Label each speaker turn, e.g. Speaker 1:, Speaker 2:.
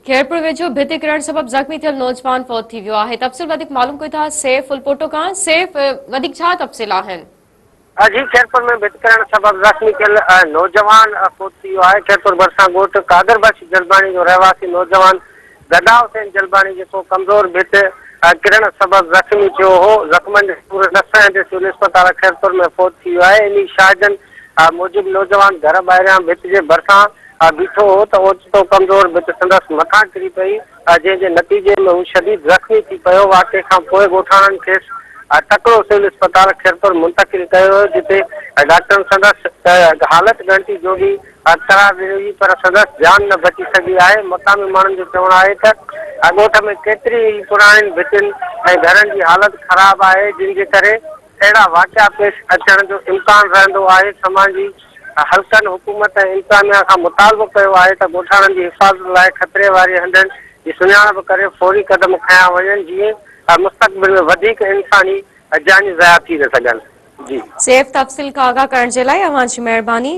Speaker 1: خيرپور ويجهو ڀت ڪرڻ سبب زخمي ٿيل نوجوان فوت ٿي ويو آهي. تفصيل وڌيڪ معلوم ڪيون ٿا سيف ڦلپوٽو کان. سيف وڌيڪ ڇا تفصيل آهن؟
Speaker 2: جي خيرپور ۾ ڀت ڪرڻ سبب زخمي ٿيل نوجوان فوت ٿي ويو آهي. خيرپور ڀرسان ڳوٺ قادر بخش جلباڻي جو رهواسي نوجوان گدا حسين جلباڻي جيڪو ڪمزور ڀت ڪرڻ سبب زخمي ٿيو هو، زخمن جا سور نه سهندي سول اسپتال خيرپور ۾ فوت ٿي ويو آهي. انهي شاهدن موجب نوجوان گهر ٻاهريان ڀت جي ڀرسان بيٺو هو ته اوچتو ڪمزور ڀت سندس مٿان ڪري پئي، جنهن جي نتيجي ۾ هو شديد زخمي ٿي پيو. واقعي کان پوء ڳوٺاڻن کيس تڪڙو سول اسپتال خيرپور منتقل ڪيو ويو، جتي ڊاڪٽرن سندس حالت ڳڻتي جوڳي قرار ڏني هئي، پر سندس جان نه بچي سگهي آهي. مقامي ماڻهن جو چوڻ آهي ته ڳوٺ ۾ ڪيترين ئي پراڻين ڀتين ۽ گهرن جي حالت خراب آهي، جن جي ڪري اهڙا واقعا پيش اچڻ جو امڪان رهندو آهي، سماجي حلقن حڪومت ۽ انتظاميا کان مطالبو ڪيو آهي ته ڳوٺاڻن جي حفاظت لاء خطري واري هنڌن جي سڃاڻپ ڪري فوري قدم کنيا وڃن جيئن مستقبل ۾ وڌيڪ انساني جانيون ضايع ٿي نه سگهن. جي.
Speaker 1: سيف تفصيل کان آگاهه ڪرڻ جي لاء اوهان جي مهرباني.